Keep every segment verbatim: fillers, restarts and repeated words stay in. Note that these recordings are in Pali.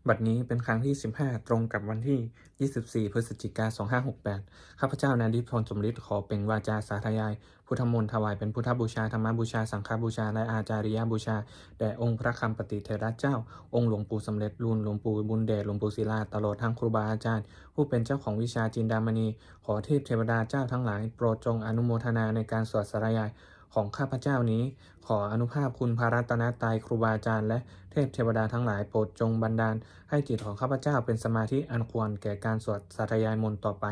บัดนี้เป็นครั้งที่ สิบห้า ตรงกับวันที่ ยี่สิบสี่ พฤศจิกา สองห้าหกแปด ข้าพเจ้า นาริศ พรสมฤทธิ์ ขอเปล่งวาจาสาธยาย พุทธมนต์ ถวายเป็นพุทธบูชา ธรรมบูชา สังฆบูชา และอาจาริยบูชา แด่องค์พระคำปติเถระเจ้า องค์หลวงปู่สำเร็จลุน หลวงปู่บุญเดช หลวงปู่ศิลา ตลอดทั้งครูบาอาจารย์ ผู้เป็นเจ้าของวิชาจินดามณี ขอเทพเทวดาเจ้าทั้งหลาย โปรดจงอนุโมทนาในการสวดสาธยายของข้าพเจ้านี้ ขออานุภาพคุณพระรัตนตรัย ครูบาอาจารย์ และเทพเทวดาทั้งหลาย โปรดจงบันดาลให้จิตของข้าพเจ้าเป็นสมาธิอันควรแก่การสวดสาธยายมนต์ต่อไป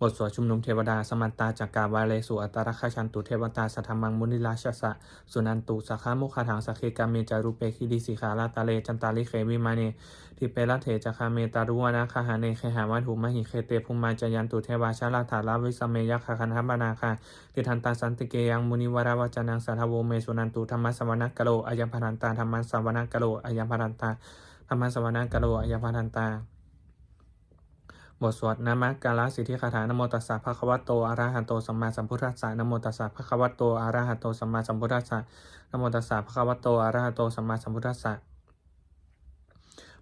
บทสวดชุมนุมเทวดา Samantā cakkavāḷesu atrāgacchantu devatā, saddhammaṃ munirājassa suṇantu saggamokkhadaṃ. Sagge kāme ca rūpe girisikharataṭe cantalikkhe vimāne, dīpe raṭṭhe ca gāme taruvanagahane gehavatthumhi khette, bhummā cāyantu devā jalathalavisame yakkhagandhabbanāgā, tiṭṭhantā santike yaṃ munivaravacanaṃ sādhavo me suṇantu. Dhammassavanakālo ayambhadantā. Dhammassavanakālo ayambhadantā. Dhammassavanakālo ayambhadantā. บทสวดนมการสิทธิคาถา Namo tassa bhagavato arahato sammāsambuddhassa. Namo tassa bhagavato arahato sammāsambuddhassa. Namo tassa bhagavato arahato sammāsambuddhassa.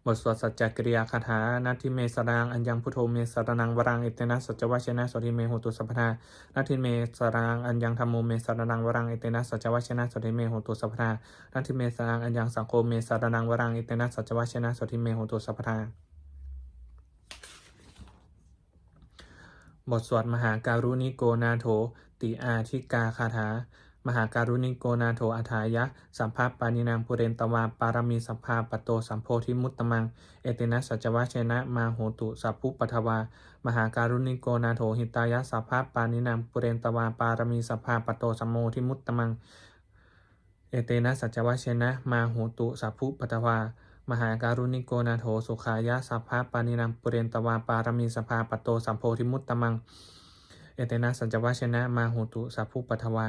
บทสวดสัจจกิริยาคาถา Natthi me saraṇaṃ aññaṃ, buddho me saraṇaṃ varaṃ, etena saccavajjena sotthi me hotu sabbadā. Natthi me saraṇaṃ aññaṃ, dhammo me saraṇaṃ varaṃ, etena saccavajjena sotthi me hotu sabbadā. Natthi me saraṇaṃ aññaṃ, saṅgho me saraṇaṃ varaṃ, etena saccavajjena sotthi me hotu sabbadā. บทสวดมหาการุณิโกนาโถติอาทิกาคาถา Mahākāruṇiko nātho atthāya sabbapāṇinaṃ, pūretvā pāramī sabbā patto sambodhimuttamaṃ, etena saccavajjena mā hontu sabbupaddavā. Mahākāruṇiko nātho hitāya sabbapāṇinaṃ, pūretvā pāramī sabbā patto sambodhimuttamaṃ, etena saccavajjena mā hontu sabbupaddavā. Mahākāruṇiko nātho sukhāya sabbapāṇinaṃ, pūretvā pāramī sabbā patto sambodhimuttamaṃ, etena saccavajjena mā hontu sabbupaddavā.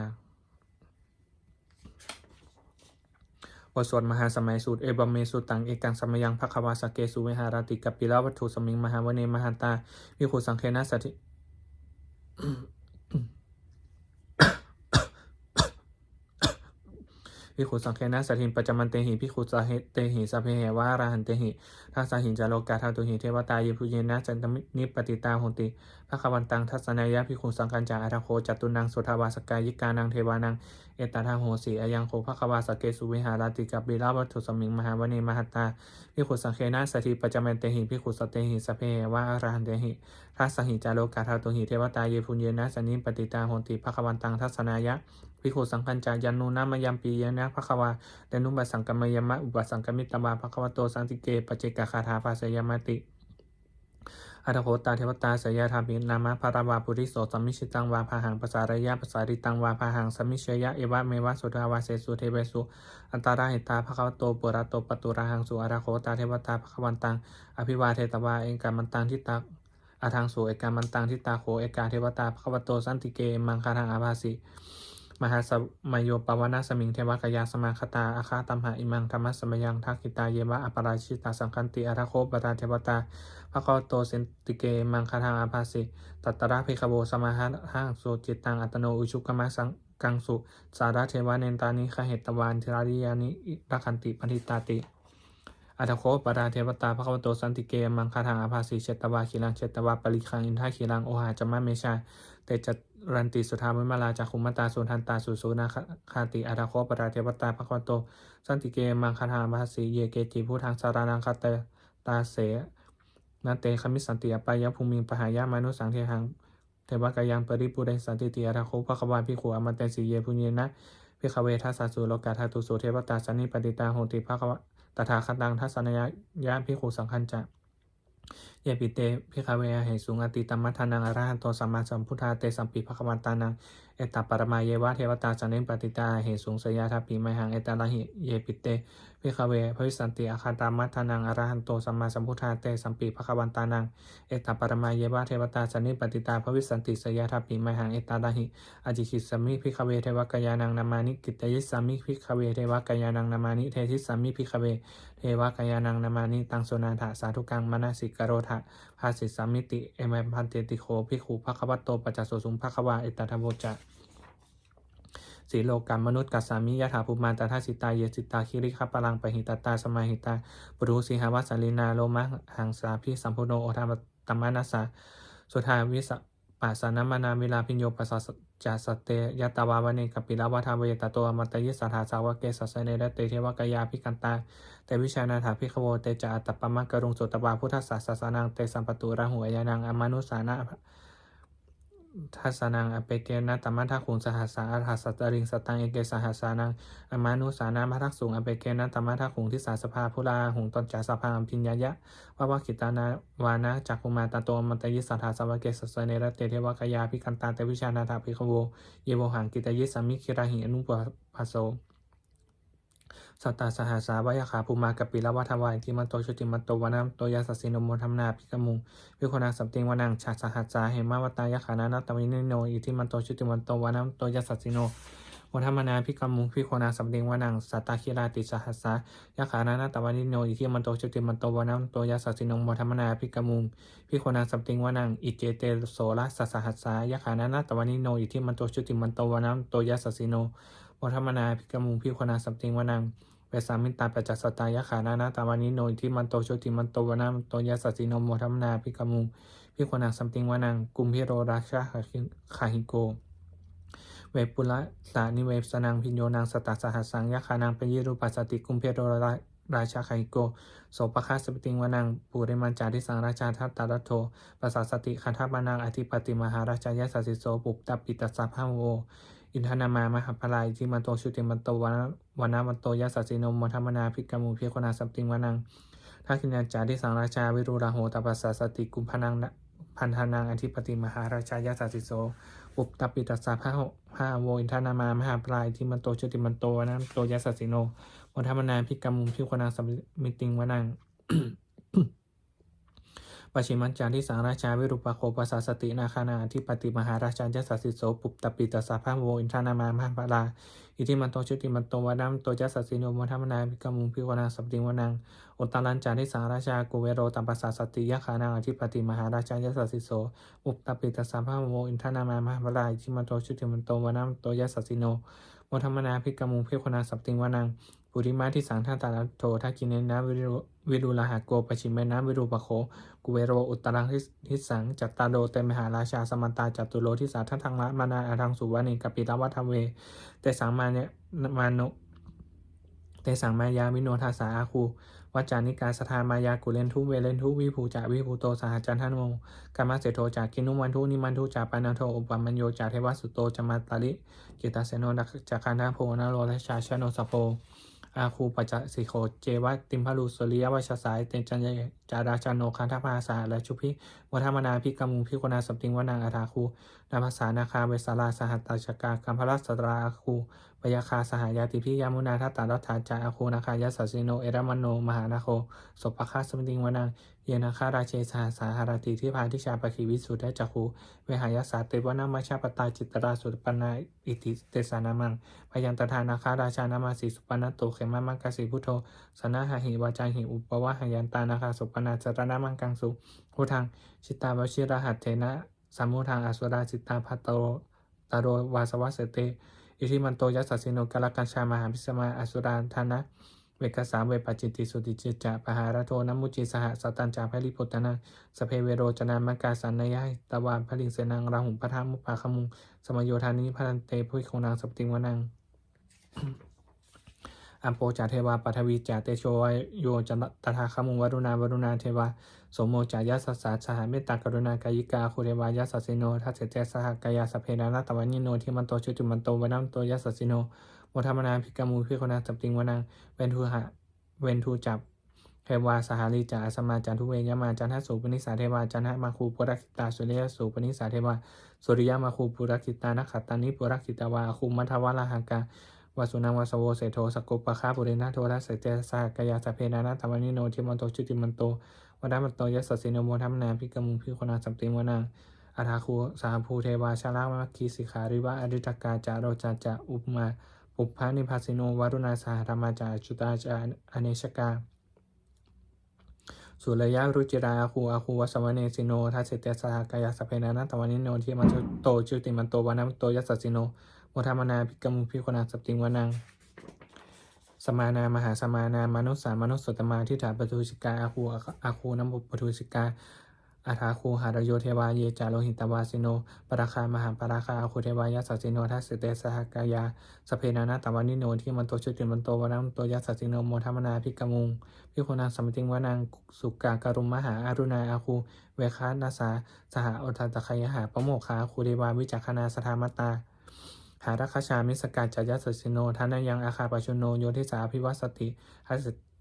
บทสวดมหาสมัยสูตร Evaṃ me sutaṃ. Ekaṃ samayaṃ bhagavā sakkesu viharati kapilavatthusmiṃ mahāvane mahatā bhikkhusaṅghena saddhi bhikkhusaṅghena saddhiṃ pañcamattehi bhikkhusatehi sabbeheva arahantehi. Dasahi ca lokadhātūhi devatā yebhuyyena sannipatitā honti bhagavantaṃ dassanāya bhikkhusaṅghañca. Atha kho catunnaṃ suddhāvāsakāyikānaṃ devānaṃ etadahosi: Ayaṃ kho bhagavā sakkesu viharati kapilavatthusmiṃ mahāvane mahatā bhikkhusaṅghena saddhiṃ pañcamattehi bhikkhusatehi sabbeheva arahantehi. Dasahi ca lokadhātūhi devatā yebhuyyena sannipatitā honti bhagavantaṃ dassanāya bhikkhusaṅghañca. Yannūna mayampi yena bhagavā tenupasaṅkameyyāma, upasaṅkamitvā bhagavato santike paccekagāthā bhāseyyāmāti. Atha kho tā devatā seyyathāpi nāma balavā puriso sammiñjitaṃ vā bāhaṃ pasāreyya, pasāritaṃ vā bāhaṃ sammiñjeyya, evameva suddhāvāsesu devesu antarahitā bhagavato purato pāturahaṃsu. Atha kho tā devatā bhagavantaṃ abhivādetvā ekamantaṃ ṭhitā aṭṭhaṃsu. Ekamantaṃ ṭhitā kho ekā devatā bhagavato santike imaṃ gāthaṃ abhāsi: Mahāsamayo pavanasmiṃ, devakāyā samāgatā; āgatamha imaṃ dhammasamayaṃ, dakkhitāyeva aparājitasaṅghanti. Atha kho parā devatā bhagavato santike imaṃ gāthaṃ abhāsi: Tatra bhikkhavo samādahaṃsu, cittaṃ attano ujukamakaṃsu; sārathīva nettāni gahetvā, indriyāni rakkhanti paṇḍitāti. Atha kho parā devatā bhagavato santike imaṃ gāthaṃ abhāsi: Chetvā khīlaṃ chetvā palighaṃ, indakhīlaṃ ohaccamanejā; te caranti suddhā vimalā, cakkhumatā sudantā susunāgāti. Atha kho parā devatā bhagavato santike imaṃ gāthaṃ abhāsi: Ye keci buddhaṃ saraṇaṃ gatāse, na te gamissanti apāyabhūmiṃ; pahāya mānusaṃ dehaṃ, devakāyaṃ paripūressantīti. Atha kho bhagavā bhikkhū āmantesi: Yebhuyyena bhikkhave dasasu lokadhātūsu devatā sannipatitā honti bhagava tathāgataṃ dassanāya bhikkhusaṅghañca. Yepi te bhikkhave ahesuṃ atītamaddhānaṃ arahanto sammāsambuddhā, tesampi bhagavantānaṃ etaparamāyeva devatā sannipatitā ahesuṃ, seyyathāpi mayhaṃ etarahi. Yepi te bhikkhave bhavissanti anāgatamaddhānaṃ arahanto sammāsambuddhā, tesampi bhagavantānaṃ etaparamāyeva devatā sannipatitā bhavissanti, seyyathāpi mayhaṃ etarahi. Ācikkhissāmi bhikkhave devakāyānaṃ nāmāni, kittayissāmi bhikkhave devakāyānaṃ nāmāni, desissāmi bhikkhave devakāyānaṃ nāmāni. Taṃ suṇātha sādhukaṃ manasikarotha bhāsissāmīti. Evaṃ bhanteti kho bhikkhū bhagavato paccassosuṃ. Bhagavā etadavoca: silokamanukassāmi, yathā bhummā tadassitā, ye sitā girigabbharaṃ, pahitattā samāhitā. Puthū sīhāva sallīnā, lomahaṃsābhisambhuno, odātamanasā suddhā vippasannamanāvilā. Bhiyyo pañcasate ñatvā, vane kāpilavatthave, tato āmantayi satthā, sāvake sāsane rate. Devakāyā abhikkantā, te vijānātha bhikkhavo. Te ca ātappamakaruṃ, sutvā buddhassa sāsanaṃ, tesampāturahu ñāṇaṃ, amanussāna dassanaṃ. Appeke nātamaddhakkhuṃ, sahassā athasattariṃ, sataṃ eke sahassānaṃ, amanussānamaddasuṃ. Appeke nātamaddhakkhuṃ, disā sabbā phuṭā ahuṃ, tañca sabbaṃ abhiññāya, vavakkhitvāna cakkhumā. Tato āmantayi satthā, sāvake sāsane rate. Devakāyā abhikkantā, te vijānātha bhikkhavo, ye vohaṃ kittayissāmi, girāhi anupubbaso. Sattasahassā va yakkhā, bhummā kāpilavatthavā, iddhimanto jutimanto, vaṇṇavanto yasassino, modamānā abhikkāmuṃ, bhikkhūnaṃ samitiṃ vanaṃ. Chasahassā hemavatā, yakkhā nānattavaṇṇino, iddhimanto jutimanto, vaṇṇavanto yasassino, modamānā abhikkāmuṃ, bhikkhūnaṃ samitiṃ vanaṃ. Sātāgirā tisahassā, yakkhā nānattavaṇṇino, iddhimanto jutimanto, vaṇṇavanto yasassino, modamānā abhikkāmuṃ, bhikkhūnaṃ samitiṃ vanaṃ. Iccete soḷasasahassā, yakkhā nānattavaṇṇino, iddhimanto jutimanto, vaṇṇavanto yasassino, modamānā abhikkāmuṃ, bhikkhūnaṃ samitiṃ vanaṃ. Vessāmittā pañcasatā, yakkhā nānattavaṇṇino, iddhimanto jutimanto, vaṇṇavanto yasassino, modamānā abhikkāmuṃ, bhikkhūnaṃ samitiṃ vanaṃ. Kumbhīro rājagahiko, vepullassa nivesanaṃ, bhiyyo naṃ satasahassaṃ, yakkhānaṃ payirupāsati, kumbhīro rā- rājagahiko, sopāga samitiṃ vanaṃ. Purimañca disaṃ rājā, dhataraṭṭho pasāsati, gandhabbānaṃ ādhipati, mahārājā yasassi so. Puttāpi tassa bahavo, indanāmā mahabbalā, iddhimanto jutimanto, vaṇ- vaṇṇavanto yasassino, modamānā abhikkāmuṃ, bhikkhūnaṃ samitiṃ vanaṃ. Dakkhiṇañca disaṃ rājā, virūḷho taṃ pasāsati, kumbhaṇḍānaṃ ādhipati, mahārājā yasassi so. Puttāpi tassa baho- bahavo, indanāmā mahabbalā, iddhimanto jutimanto, vaṇṇavanto yasassino, modamānā abhikkāmuṃ, bhikkhūnaṃ samitiṃ vanaṃ. Pacchimañca disaṃ rājā, virūpakkho pasāsati, nāgānaṃ ādhipati, mahārājā yasassi so. Puttāpi tassa bahavo, indanāmā mahabbalā, iddhimanto jutimanto, vaṇṇavanto yasassino, modamānā abhikkāmuṃ, bhikkhūnaṃ samitiṃ vanaṃ. Uttarañca disaṃ rājā, kuvero taṃ pasāsati, yakkhānaṃ ādhipati, mahārājā yasassi so. Puttāpi tassa bahavo, indanāmā mahabbalā, iddhimanto jutimanto, vaṇṇavanto yasassino, modamānā abhikkāmuṃ, bhikkhūnaṃ samitiṃ vanaṃ. Purimadisaṃ dhataraṭṭho, dakkhiṇena viru- virūḷhako, pacchimena virūpakkho, kuvero uttaraṃ dis- disaṃ. Cattāro te mahārājā, samantā caturo disā, daddallamānā aṭṭhaṃsu, vane kāpilavatthave. Tesaṃ māya- māno- tesaṃ māyāvino dāsā, āgū vañcanikā saṭhā, māyā kuṭeṇḍu veṭeṇḍu, viṭū ca viṭuṭo saha, candano kāmaseṭṭho ca, kinnughaṇḍu nighaṇḍu ca, panādo opamañño ca, devasūto ca mātali, cittaseno ca gandhabbo, naḷorājā janosabho, āgū pañcasikho ceva, timbarū suriyavacchasā. Ete caññe ca rājāno, gandhabbā saha rājubhi, modamānā abhikkāmuṃ, bhikkhūnaṃ samitiṃ vanaṃ. Athāgū nābhasā nāgā, vesālā sahatacchakā, kambalassatarā āgū, pāyāgā saha ñātibhi, yāmunā dhataraṭṭhā ca, āgū nāgā yasassino, erāvaṇo mahānāgo, sopāga samitiṃ vanaṃ. Ye nāgarāje sahasā haranti, dibbā dijā pakkhi visuddhacakkhū, vehāyasā te vanamajjhapattā, citrā supaṇṇā iti tesa nāmaṃ. Ayaṃ tadā nāgarājānamāsi, supaṇṇato khemamakāsi buddho, saṇhāhi vācāhi upavhayantā, nāgā supaṇṇā saraṇamakaṃsu buddhaṃ. Jitā vajirahatthena, samuddaṃ asurā sitā, bhātaro vāsavassete, iddhimanto yasassino, kālakañjā mahābhismā, asurā dānaveghasā, vepacitti sucitti ca, pahārādo namucī saha, satañca baliputtānaṃ, sabbe verocanāmakā, sannayhitvā baliṃ senaṃ, rāhubhaddamupāgamuṃ, samayodāni bhaddante, bhikkhūnaṃ samitiṃ vanaṃ. Āpo ca devā paṭhavī ca, tejo vāyo ca tadāgamuṃ, varuṇā vāruṇā devā, somo ca yasasā saha, mettākaruṇākāyikā, āgū devā yasassino, dasete dasadhā kāyā, sabbe nānattavaṇṇino, iddhimanto jutimanto, vaṇṇavanto yasassino, modamānā abhikkāmuṃ, bhikkhūnaṃ samitiṃ vanaṃ. Veṇḍū ca, veṇḍū ca devā, sahalī ca asamā ca, duve yamā ca āgū paṇṇasā devā, candamāgū purakkhitā, suriyassū paṇṇasā devā, suriyamāgū purakkhitā, nakkhattāni purakkhitvā, āgū mandavalāhakā, vasūnaṃ vāsavo seṭṭho, sakkopāga purindado, dasete dasadhā kāyā, sabbe nānattavaṇṇino, iddhimanto jutimanto, vaṇṇavanto yasassino, modamānā abhikkāmuṃ, bhikkhūnaṃ samitiṃ vanaṃ. Athāgū sahabhū devā, jalamaggisikhāriva, ariṭṭhakā ca rojā ca, ummāpupphanibhāsino, varuṇā sahadhammā ca, accutā ca anejakā, sūleyyarucirā āgū, āgū vāsavanesino, dasete dasadhā kāyā, sabbe nānattavaṇṇino, iddhimanto jutimanto, vaṇṇavanto yasassino, Modamānā abhikkāmuṃ bhikkhūnaṃ samitiṃ vanaṃ. Samānā mahāsamānā mānusā mānusuttamā, diṭṭhapadūsikā āgū āgū namupadūsikā, athāgū harayo devā ye ca lohitavāsino, pāragā mahāpāragā āgū devā yasassino, dasete dasadhā kāyā sabbe nānattavaṇṇino, iddhimanto jutimanto vaṇṇavanto yasassino, modamānā abhikkāmuṃ bhikkhūnaṃ samitiṃ vanaṃ. Sukkā karumhā aruṇā āgū veghanasā saha, odātagayhā pāmokkhā āgū devā vicakkhaṇā sadāmattā, hāragajā missakā ca yasassino, thanayaṃ āgā pajjunno yo disā abhivassati,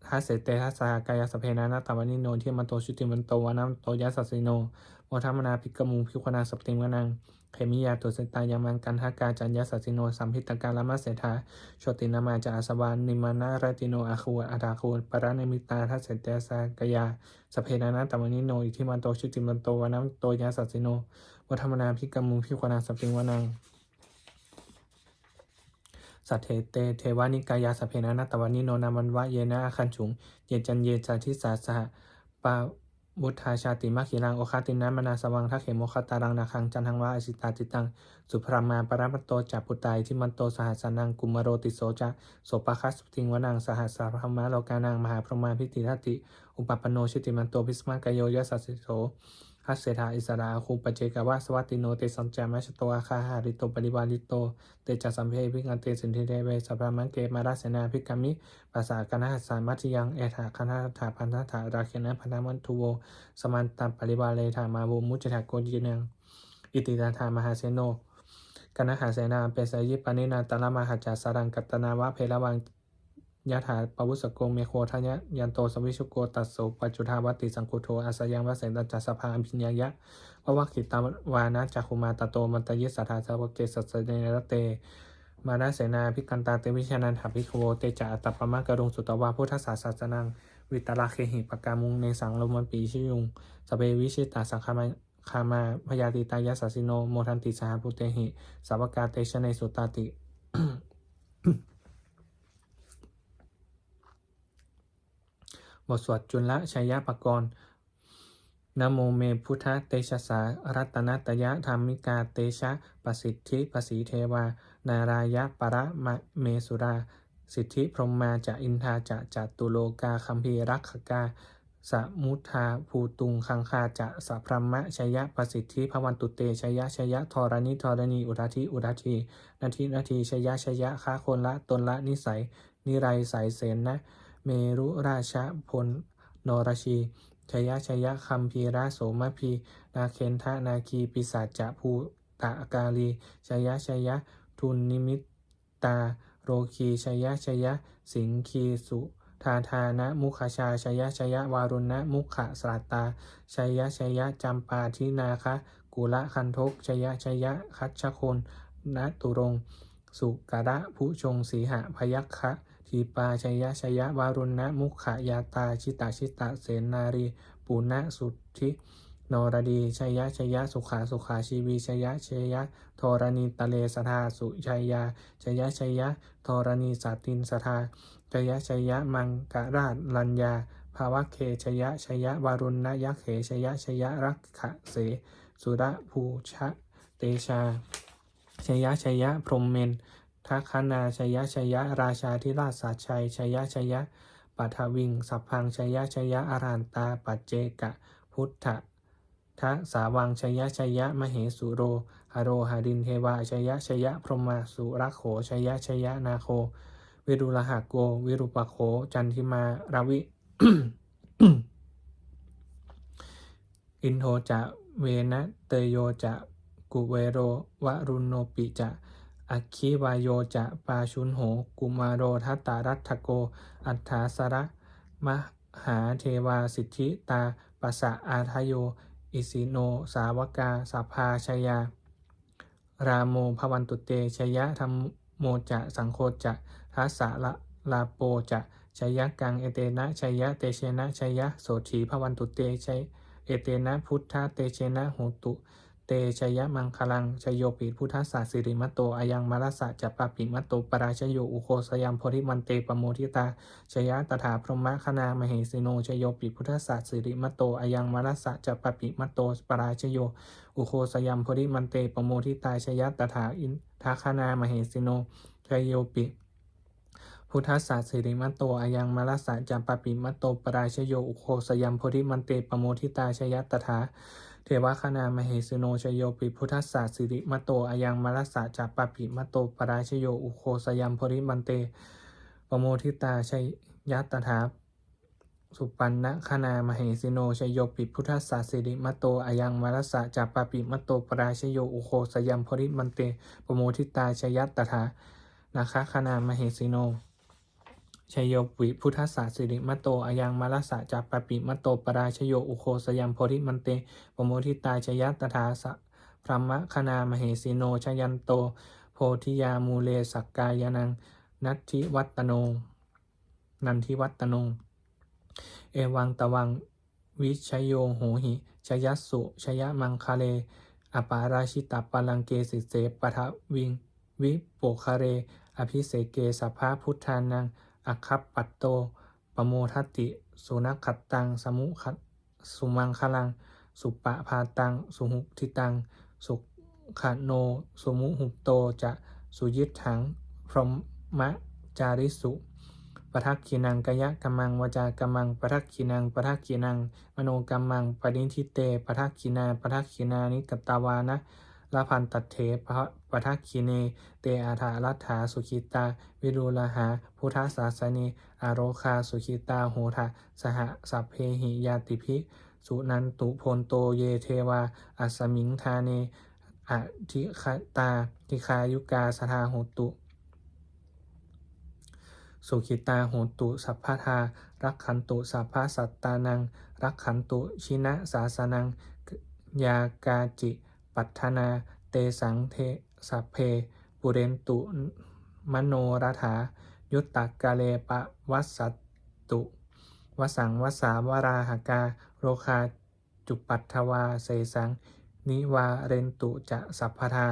dasete dasadhā kāyā sabbe nānattavaṇṇino, iddhimanto jutimanto vaṇṇavanto yasassino, modamānā abhikkāmuṃ bhikkhūnaṃ samitiṃ vanaṃ. Khemiyā tusitā yāmā kaṭṭhakā ca yasassino, lambitakā lāmaseṭṭhā jotināmā ca āsavā, nimmānaratino āgū athāgū paranimmitā, dasete dasadhā kāyā sabbe nānattavaṇṇino, iddhimanto jutimanto vaṇṇavanto yasassino, modamānā abhikkāmuṃ bhikkhūnaṃ samitiṃ vanaṃ. Saṭṭhete devanikāyā sabbe nānattavaṇṇino, nāmanvayena āgañchuṃ ye caññe sadisā saha, pavutthajātimakhilaṃ oghatiṇṇamanāsavaṃ, dakkhemoghataraṃ nāgaṃ candaṃva asitātitaṃ, subrahmā paramatto ca puttā iddhimato saha, sanaṅkumāro tisso ca sopāga samitiṃ vanaṃ. Sahassabrahmalokānaṃ mahābrahmābhitiṭṭhati, upapanno jutimanto bhismākāyo yasassi so, dasettha issarā āgū paccekavasavattino, tesañca majjhato āgā hārito parivārito, te ca sabbe abhikkante sinde deve sabrahmake, mārasenā abhikkāmi passa kaṇhassa mandiyaṃ, etha gaṇhatha bandhatha rāgena bandhamatthu vo, samantā parivāretha mā vo muñcittha koci naṃ. Iti tattha mahāseno kaṇhasenaṃ apesayi, pāṇinā talamāhacca saraṃ katvāna bheravaṃ, yathā pāvussako megho thanayanto savijjuko, tato paccudāvatti saṅkuddho asayaṃvase, tañca sabbaṃ abhiññāya vavakkhitvāna cakkhumā, tato āmantayi satthā sāvake sāsane rate. Mārasenā abhikkantā te vijānātha bhikkhavo, te ca ātappamakaruṃ sutvā buddhassa sāsanaṃ, vītarāgehi pakkāmuṃ nesaṃ lomampi iñjayuṃ. Sabbe vijitasaṅgāmā bhayātītā yasassino, modanti saha bhūtehi sāvakā te janesutāti. บทสวดจุลชัยปกรณ์ Namo me buddhatejasā ratanattayadhammikā, tejapasiddhi pasīdevā nārāyaparamesurā, siddhibrahmā ca indā ca catulokā gambhīrakkhakā, samuddā bhūtuṃ gaṅgā ca sabrahma, jaya pasiddhi bhavantu te, jaya jaya dharaṇi dharaṇī, udadhi udadhī, nadī nadī, jaya jaya gagonlatonlanisai, niraisaisena merurājabonorashī, jaya jaya gambhīra somabhī nāgendanāgī pisācabhūtakālī, jaya jaya dunnimittarogī, jaya jaya siṅgī sudādānamukhajā, jaya jaya varuṇṇamukhasātrā, jaya jaya campādināgakulagantho, jaya jaya gajjagonnaturaṅ sukarabhujaṅ sīhabyagghadīpā, jaya jaya varuṇṇamukhayātrā, jita jita senārī punasuddhi naradī, jaya jaya sukhā sukhā jīvī, jaya jaya dharaṇītale sadā sujayā, jaya jaya dharaṇīsāntin sadā, jaya jaya maṅkarāraññā bhavagge, jaya jaya varuṇṇayakkhe, jaya jaya rakkhase surabhujatejā, jaya jaya brahmendagaṇā, jaya jaya rājādhirājasājjai, jaya jaya paṭhaviṃ sabbaṃ, jaya jaya arahantā paccekabuddhadasāvaṃ, jaya jaya mahesuro haro harindevā, jaya jaya brahmā surakkho, jaya jaya nāgo virūḷhako virūpakkho candimā ravi, indo ca venateyyo ca kuvero varuṇopi ca, aggi vāyo ca pājuṇho kumāro dhataraṭṭhako, aṭṭhārasa mahādevā siddhitāpasa-ādayo, isino sāvakā sabbā jaya rāmo bhavantu te, jaya dhammo ca saṅgho ca dasarāpo ca jayakaṃ, etena jayatejena jayasotthī bhavantu te, jay etena buddhatejena hotu te jayamaṅgalaṃ. Jayopi buddhassa sirīmato ayaṃ mārassa ca pāpimato parājayo ugghosayuṃ bodhimaṇḍe pamoditā jaya tadā brahmagaṇā mahesino. Jayopi buddhassa sirīmato ayaṃ mārassa ca pāpimato parājayo ugghosayuṃ bodhimaṇḍe pamoditā jaya tadā indagaṇā mahesino. Jayopi buddhassa sirīmato ayaṃ mārassa ca pāpimato parājayo ugghosayuṃ bodhimaṇḍe pamoditā jaya tadā devagaṇā mahesino. Jayopi buddhassa sirīmato ayaṃ mārassa ca pāpimato parājayo ugghosayuṃ bodhimaṇḍe pamoditā jaya tadā supaṇṇagaṇā mahesino. Jayopi buddhassa sirīmato ayaṃ mārassa ca pāpimato parājayo ugghosayuṃ bodhimaṇḍe pamoditā jaya tadā nāgagaṇā mahesino. Jayopi buddhassa sirīmato ayaṃ mārassa ca pāpimato parājayo ugghosayuṃ bodhimaṇḍe pamoditā jaya tadā brahmagaṇā mahesino. Jayanto bodhiyā mūle sakyānaṃ nandivaḍḍhano nandivaḍḍhano evaṃ tvaṃ vijayo hohi jayassu jayamaṅgale. Aparājitapallaṅke sīse paṭhavipokkhare abhiseke sabbabuddhānaṃ aggappatto pamodati. Sunakkhattaṃ sumaṅgalaṃ suppabhātaṃ suhuṭṭhitaṃ sukhaṇo sumuhutto ca suyiṭṭhaṃ brahmacārisu. Padakkhiṇaṃ kāyakammaṃ vācākammaṃ padakkhiṇaṃ padakkhiṇaṃ manokammaṃ paṇidhī te padakkhiṇā padakkhiṇāni katvāna labhantatthe padakkhiṇe. Te atthaladdhā sukhitā virūḷhā buddhasāsane arogā sukhitā hotha saha sabbehi ñātibhi. Suṇantu bhonto ye devā asmiṃ ṭhāne adhigatā dīghāyukā sadā hontu sukhitā hontu sabbadā. Rakkhantu sabbasattānaṃ rakkhantu jinasāsanaṃ. Yā kāci patthanā tesaṃ sabbe pūrentu manorathā. Yuttakāle pavassantu vassaṃ vassā valāhakā rogā cupaddavā tesaṃ nivārentu ca sabbadā.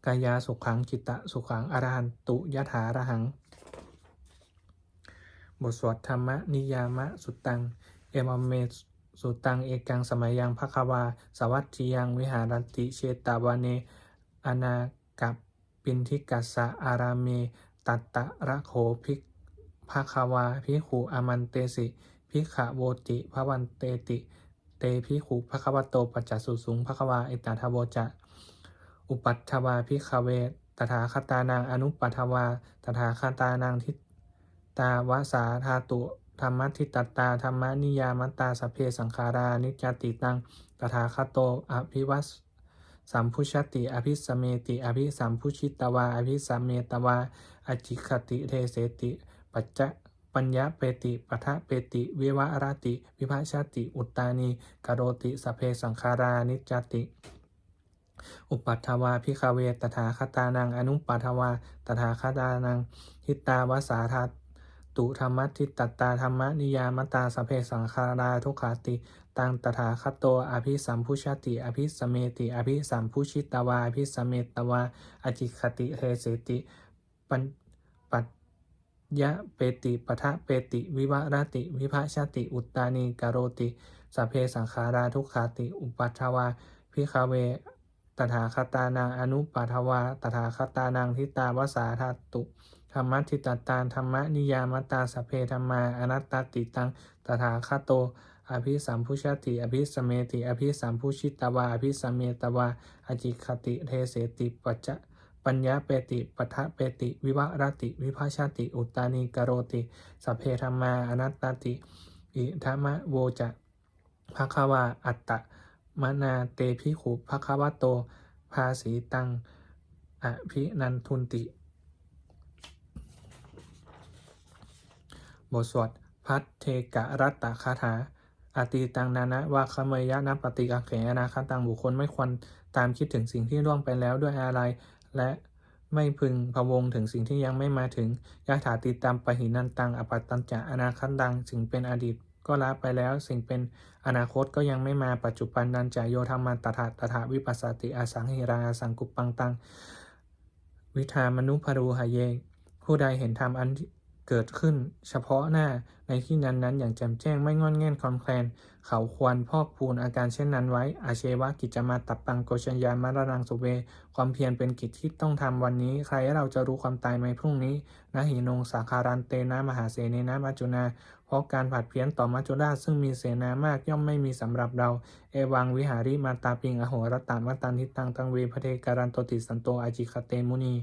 Kāyāsukhaṃ cittasukhaṃ arahantu yathārahaṃ. บทสวด Dhammaniyāmasuttaṃ. Evamme sutaṃ. Ekaṃ samayaṃ bhagavā sāvatthiyaṃ viharati jetavane anāthapiṇḍikassa ārāme. Tatra kho bhagavā bhikkhū āmantesi bhikkhavoti. Bhadanteti te bhikkhū bhagavato paccassosuṃ. Bhagavā etadavoca. Uppādā vā bhikkhave tathāgatānaṃ anuppādā vā tathāgatānaṃ ṭhitā va sā dhātu dhammaṭṭhitatā dhammaniyāmatā sabbe saṅkhārā aniccāti. Taṃ tathāgato abhivas sambujjhati abhisameti. Abhisambujjhitvā abhisametvā ācikkhati deseti paññapeti paṭṭhapeti vivarati vibhajati uttānīkaroti sabbe saṅkhārā aniccāti. Uppādā vā bhikkhave tathāgatānaṃ anuppādā vā tathāgatānaṃ ṭhitā va sā dhātu dhammaṭṭhitatā dhammaniyāmatā sabbe saṅkhārā dukkhāti. Taṃ tathāgato abhisambujjhati abhisameti. Abhisambujjhitvā abhisametvā ācikkhati deseti paññapeti paṭṭhapeti vivarati vibhajati uttānīkaroti sabbe saṅkhārā dukkhāti. Uppādā vā bhikkhave tathāgatānaṃ anuppādā vā tathāgatānaṃ ṭhitā va sā dhātu dhammaṭṭhitatā dhammaniyāmatā sabbe dhammā anattāti. Taṃ tathāgato abhisambujjhati abhisameti. Abhisambujjhitvā abhisametvā ācikkhati deseti paññapeti paṭṭhapeti vivarati vibhajati uttānīkaroti sabbe dhammā anattāti. Idamavoca bhagavā. Attamanā te bhikkhū bhagavato bhāsitaṃ abhinandunti. บทสวด Bhaddekarattagāthā. Atītaṃ nānvāgameyya nappaṭikaṅkhe anāgataṃ. บุคคลไม่ควรตามคิดถึงสิ่งที่ล่วงไปแล้วด้วยอาลัย และไม่พึงพะวงถึงสิ่งที่ยังไม่มาถึง Yadatītampahīnantaṃ appattañca anāgataṃ. สิ่งเป็นอดีต ก็ละไปแล้ว สิ่งเป็นอนาคตก็ยังไม่มา Paccuppannañca yo dhammaṃ tattha tattha vipassati, asaṃhiraṃ asaṅkuppaṃ taṃ viddhā manubrūhaye. ผู้ใดเห็นธรรมอันเกิดขึ้นเฉพาะหน้าในที่นั้นๆ อย่างแจ่มแจ้ง ไม่ง่อนแง่นคลอนแคลน เขาควรพอกพูนอาการเช่นนั้นไว้ Ajjeva kiccamātappaṃ ko jaññā maraṇaṃ suve. ความเพียรเป็นกิจที่ต้องทำวันนี้ ใครเราจะรู้ความตายในพรุ่งนี้ Na hi noṃ sakkārantena mahāsenena maccunā. เพราะการผัดเพี้ยนต่อมัจจุราชซึ่งมีเสนามากย่อมไม่มีสำหรับเรา Evaṃ vihārimātāpiṃ ahorattamatanditaṃ taṃ ve bhaddekaranto dissanto ācikkhate muni.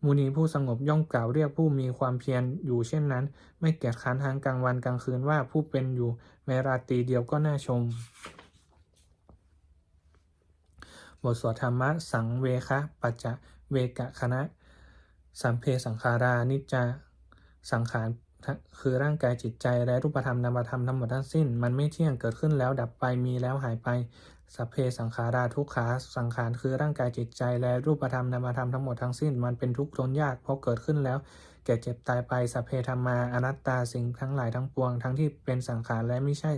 มุนีผู้สงบย่อมกล่าวเรียกผู้มีความเพียรอยู่เช่นนั้น ไม่เกียจคร้านทั้งกลางวันกลางคืนว่า ผู้เป็นอยู่แม้ราตรีเดียวก็น่าชม บทสวดธรรมสังเวคปัจจเวกขณะ Sabbe saṅkhārā aniccā. สังขารคือร่างกายจิตใจ และรูปธรรมนามธรรมทั้งหมดทั้งสิ้น มันไม่เที่ยง เกิดขึ้นแล้วดับไป มีแล้วหายไป Sabbe saṅkhārā dukkhā. สังขารคือร่างกายจิตใจ และรูปธรรมนามธรรมทั้งหมดทั้งสิ้น มันเป็นทุกข์ทนยาก เพราะเกิดขึ้นแล้วแก่เจ็บตายไป Sabbe dhammā anattā. สิ่งทั้งหลายทั้งปวง ทั้งที่เป็นสังขารและไม่ใช่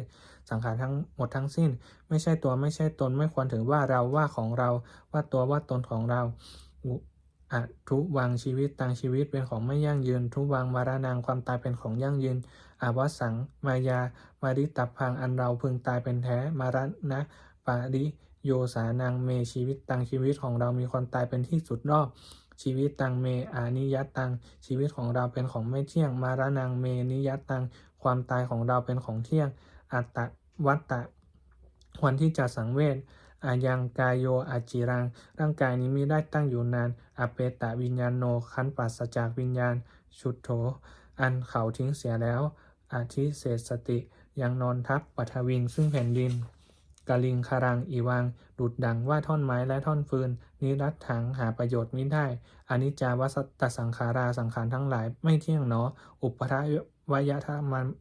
สังขารทั้งหมดทั้งสิ้น ไม่ใช่ตัว ไม่ใช่ตน ไม่ควรถือว่าเรา ว่าของเรา ว่าตัว ว่าตนของเรา Uddhuvaṃ jīvitaṃ. ชีวิตเป็นของไม่ยั่งยืน Dhuvaṃ maraṇaṃ. ความตายเป็นของยั่งยืน Avassaṃ mayā maritabbaṃ. อันเราพึงตายเป็นแท้ Maraṇapariyosānaṃ me jīvitaṃ. ชีวิตของเรามีความตายเป็นที่สุดรอบ Jīvitaṃ me aniyataṃ. ชีวิตของเราเป็นของไม่เที่ยง Maraṇaṃ me niyataṃ. ความตายของเราเป็นของเที่ยง Attavattā. ควรที่จะสังเวช Ayaṃ kāyo aciraṃ. ร่างกายนี้มิได้ตั้งอยู่นาน Apetaviññāṇo. ครั้นปราศจากวิญญาณ Chuḍḍho. อันเขาทิ้งเสียแล้ว Adhisessati. ยังนอนทับ Paṭhaviṃ. ซึ่งแผ่นดิน Kaliṅgaraṃ iva. ดุจดังว่าท่อนไม้และท่อนฟืน Niratthaṃ. หาประโยชน์มิได้ Aniccā vata saṅkhārā. สังขารทั้งหลายไม่เที่ยงหนอ Uppādavayadham-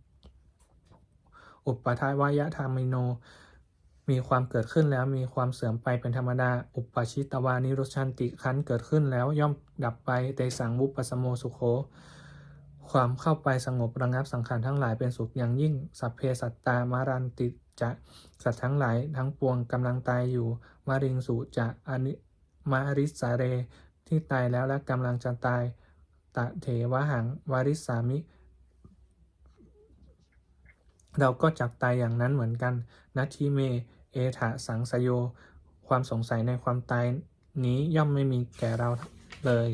uppādavayadhammino. มีความเกิดขึ้นแล้วมีความเสื่อมไปเป็นธรรมดา Uppajjitvā nirujjhanti. ครั้นเกิดขึ้นแล้วย่อมดับไป Tesaṃ vūpasamo sukho. ความเข้าไปสงบระงับสังขารทั้งหลายเป็นสุขอย่างยิ่ง Sabbe sattā maranti ca. สัตว์ทั้งหลายทั้งปวงกำลังตายอยู่ Mariṃsu ca ani- marissare. ที่ตายแล้วและกำลังจะตาย Tathevāhaṃ marissāmi. เราก็จักตายอย่างนั้นเหมือนกัน Natthi me ettha saṃsayo. ความสงสัยในความตายนี้ย่อมไม่มีแก่เราเลย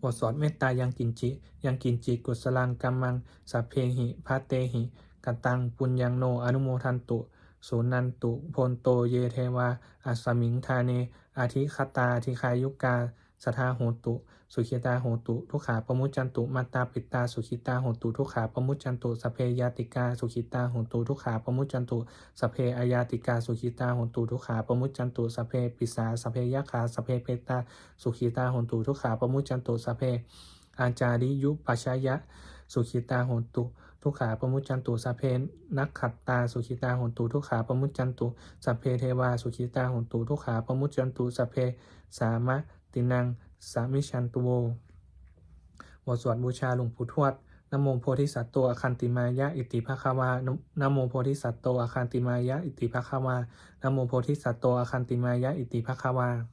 บทสวดเมตตา Yaṅkiñci. Yaṅkiñci kusalaṃ kammaṃ sabbehi katehi kataṃ puññaṃ no anumodantu. Suṇantu bhonto ye devā asmiṃ ṭhāne adhigatā dīghāyukā sadā hontu sukhitā hontu dukkhā pamuccantu. Mātā pitā sukhitā hontu dukkhā pamuccantu. Sabbe ñātikā sukhitā hontu dukkhā pamuccantu. Sabbe aññātikā sukhitā hontu dukkhā pamuccantu. Sabbe pisā sabbe yakkhā sabbe petā sukhitā hontu dukkhā pamuccantu. Sabbe ācariyupajjhāyā sukhitā hontu dukkhā pamuccantu. Sabbe nakkhattā sukhitā hontu dukkhā pamuccantu. Sabbe devā sukhitā hontu dukkhā pamuccantu. Sabbe sampattīnaṃ samijjhantu vo. บทสวดบูชาหลวงปู่ทวด Namo bodhisatto āgantimāya iti bhagavā. Namo bodhisatto āgantimāya iti bhagavā. Namo bodhisatto āgantimāya iti bhagavā.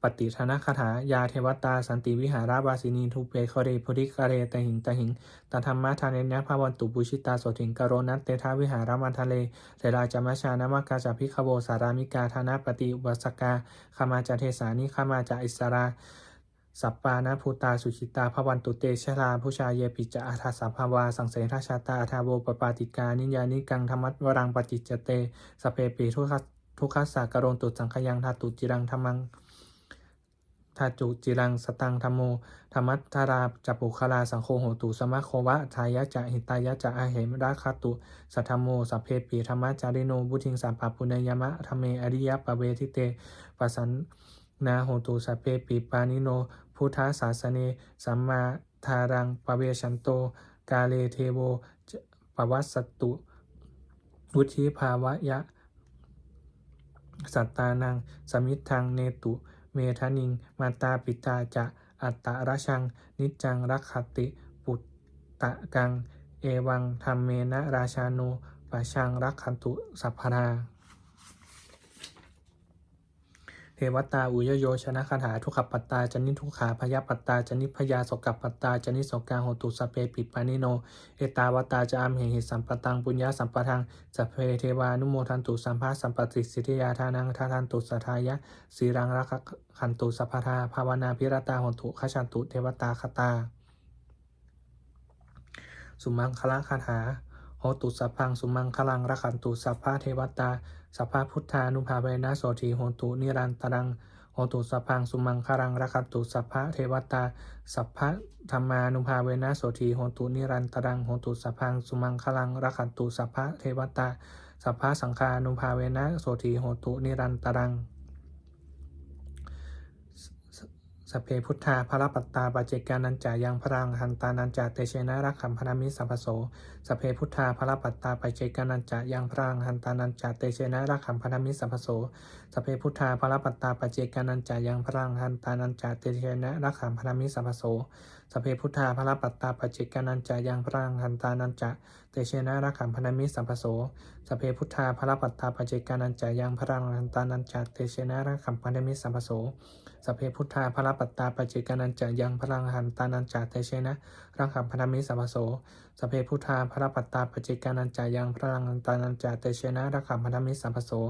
Pattidānagāthā. Yā devatā santi vihāravāsinī thūpe ghare bodhighare tahiṃ tahiṃ, tā dhammadānena bhavantu pūjitā sotthiṃ karontedha vihāramaṇḍale. Therā ca majjhā navakā ca bhikkhavo sārāmikā dānapatī upāsakā, gāmā ca desā nigamā ca issarā, sappāṇabhūtā sukhitā bhavantu te. Jalābujā yepi ca aṇḍasambhavā, saṃsedajātā athavopapātikā, niyyānikaṃ dhammavaraṃ paṭicca te, sabbepi dukkhassa karontu saṅkhayaṃ. Ṭhātu ciraṃ dhammaṃ, ṭhātu ciraṃ sataṃ dhammo, dhammaddharā ca puggalā, saṅgho hotu samaggo va, atthāya ca hitāya ca. Amhe rakkhatu saddhammo, sabbepi dhammacārino, vuḍḍhiṃ sampāpuṇeyyāma, dhamme ariyappavedite. Pasan nā hontu sabbepi pāṇino buddhasāsane, sammā dhāraṃ pavecchanto kāle devo pavassatu. Vuḍḍhibhāvāya sattānaṃ samiddhaṃ netu medaniṃ. Mātā pitā ca attarajaṃ niccaṃ rakkhanti puttakaṃ, evaṃ dhammena rājāno pajaṃ rakkhantu sabbadā. Devatāuyyojanagāthā. Dukkhappattā ca niddukkhā, bhayappattā ca nibbhayā, sokappattā ca nissokā, hontu sabbepi pāṇino. Ettāvatā ca amhehi sambhataṃ puññasampadaṃ, sabbe devānumodantu sabbasampattisiddhiyā. Dānaṃ dadantu saddhāya, sīlaṃ rakkhantu sabbadā, bhāvanābhiratā hontu, gacchantu devatāgatā. Sumaṅgalagāthā. Hotu sabbaṃ sumaṅgalaṃ, rakkhantu sabbadevatā, sabbabuddhānubhāvena sotthī hontu nirantaraṃ. Hotu sabbaṃ sumaṅgalaṃ, rakkhantu sabbadevatā, sabbadhammānubhāvena sotthī hontu nirantaraṃ. Hotu sabbaṃ sumaṅgalaṃ, rakkhantu sabbadevatā, sabbasaṅghānubhāvena sotthī hontu nirantaraṃ. Sabbe buddhā balappattā, paccekānañca yaṃ balaṃ, arahantānañca tejena rakkhaṃ bandhāmi sabbaso. Sabbe buddhā balappattā, paccekānañca yaṃ balaṃ, arahantānañca tejena rakkhaṃ bandhāmi sabbaso. Sabbe buddhā balappattā, paccekānañca yaṃ balaṃ, arahantānañca tejena rakkhaṃ bandhāmi sabbaso. Sabbe buddhā balappattā, paccekānañca yaṃ balaṃ, arahantānañca tejena rakkhaṃ bandhāmi sabbaso. Sabbe buddhā balappattā, paccekānañca yaṃ balaṃ, arahantānañca tejena rakkhaṃ bandhāmi sabbaso. Sabbe buddhā balappattā, paccekānañca yaṃ balaṃ, arahantānañca tejena rakkhaṃ bandhāmi sabbaso. Sabbe buddhā balappattā, paccekānañca yaṃ balaṃ, arahantānañca tejena rakkhaṃ bandhāmi sabbaso.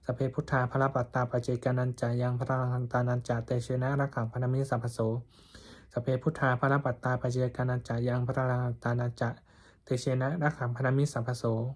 Sabbe buddhā balappattā, paccekānañca yaṃ balaṃ, arahantānañca tejena rakkhaṃ bandhāmi sabbaso. Sabbe buddhā balappattā, paccekānañca yaṃ balaṃ, arahantānañca tejena rakkhaṃ bandhāmi sabbaso.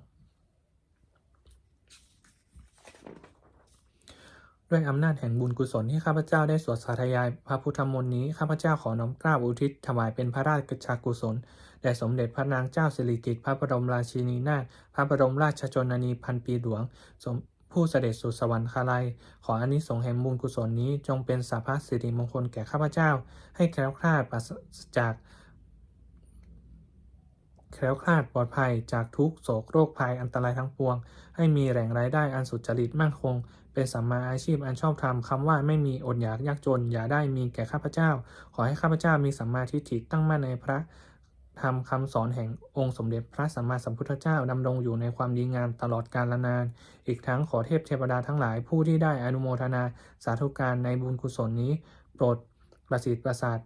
ด้วยอำนาจแห่งบุญกุศลที่ข้าพเจ้าได้สวดสาธยายพระพุทธมนต์นี้ ข้าพเจ้าขอน้อมเกล้าอุทิศถวายเป็นพระราชกุศลแด่สมเด็จพระนางเจ้าสิริกิติ์ พระบรมราชินีนาถ พระบรมราชชนนีพันปีหลวง สม ผู้เสด็จสู่สวรรคาลัย ขออานิสงส์แห่งบุญกุศลนี้จงเป็นสรรพสิริมงคลแก่ข้าพเจ้า ให้แคล้วคลาดปราศจาก แคล้วคลาดปลอดภัยจากทุกข์โศกโรคภัยอันตรายทั้งปวง ให้มีแหล่งรายได้อันสุจริตมั่นคง เป็นสัมมาอาชีพอันชอบธรรม คำว่าไม่มีอดอยากยากจน อย่าได้มีแก่ข้าพเจ้า ขอให้ข้าพเจ้ามีสัมมาทิฏฐิตั้งมั่นในพระธรรมคำสอนแห่งองค์สมเด็จพระสัมมาสัมพุทธเจ้า ดำรงอยู่ในความดีงามตลอดกาลนาน อีกทั้งขอเทพเทวดาทั้งหลายผู้ที่ได้อนุโมทนาสาธุการในบุญกุศลนี้ โปรดประสิทธิ์ประสาท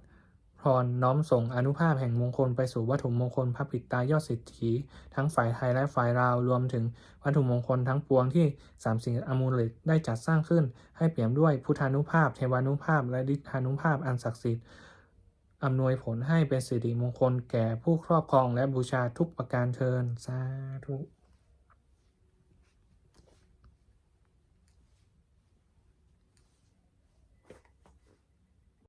พรน้อมส่งอานุภาพแห่งมงคลไปสู่วัตถุมงคลพระปิดตายอดเศรษฐี ทั้งฝ่ายไทยและฝ่ายลาว รวมถึงวัตถุมงคลทั้งปวงที่สามสิงห์อมูเลตได้จัดสร้างขึ้น ให้เปี่ยมด้วยพุทธานุภาพ เทวานุภาพ และฤทธานุภาพอันศักดิ์สิทธิ์ อำนวยผลให้เป็นสิริมงคลแก่ผู้ครอบครองและบูชาทุกประการเทอญ สาธุ